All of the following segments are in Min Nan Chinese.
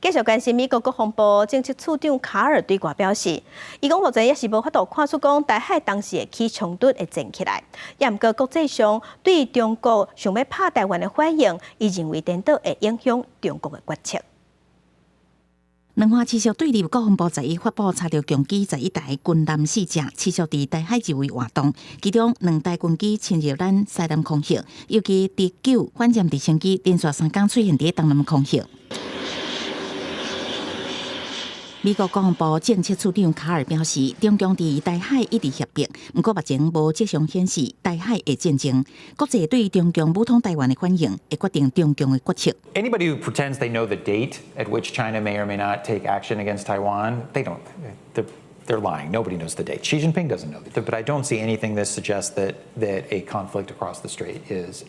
繼續關心美國國防部政策次長卡爾對外表示，伊講目前也是無法度看出講台海當時會起衝突會戰起來。也毋過國際上對中國想欲拍台灣的反應，伊認為顛倒會影響中國的決策。兩岸持續對立，國防部十一發布查著共機11台軍艦四隻，持續佇台海周圍活動，其中兩台軍機侵入咱西南空域，尤其DC-9反艦直升機連續3工出現佇東南空域。美國國防部政策次長卡爾表示，中共佇台海一直脅迫，毋過目前無跡象顯示台海會戰爭。國際對中共武統台灣的反應，會決定中共的決策。 Anybody who pretends they know the date at which China may or may not take action against Taiwan, they don't. They're lying. Nobody knows the date. Xi Jinping doesn't know. But I don't see anything that suggests that a conflict across the strait is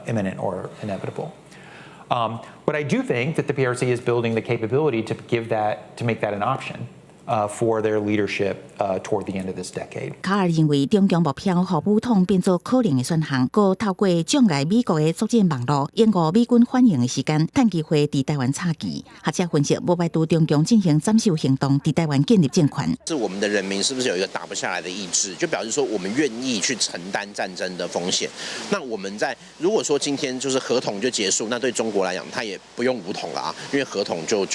imminent or inevitable. But I do think that the PRC is building the capability to make that an option for their leadership toward the end of this decade. 卡爾認為，中共目標予武統變做可能的選項，閣透過障礙美國的作戰網路，延誤美軍反應的時間，趁機會佇台灣插旗。學者分析，無排除中共進行斬首行動，佇台灣建立政權。是我們的人民是不是有一個打不下來的意志？就表示說，我們願意去承擔戰爭的風險。那我們在如果說今天就是和統就結束，那對中國來講，他也不用武統了啊，因為和統就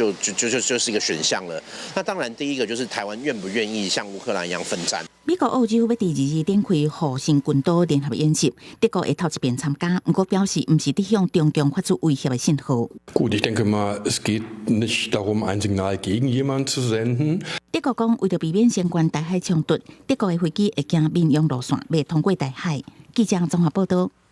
是一個選項了。那當然，第一個就是台灣願不願意像烏克蘭一樣奮戰。美國、澳洲欲佇二二展開護神群島聯合演習，德國會頭一遍參加，毋過表示毋是佇向中共發出威脅的信號。 Gut, ich denke mal, es geht nicht darum, ein Signal gegen jemanden zu senden. 德國講，為著避免相關台海衝突，德國的飛機會行民用路線，袂通過台海。記者綜合報道。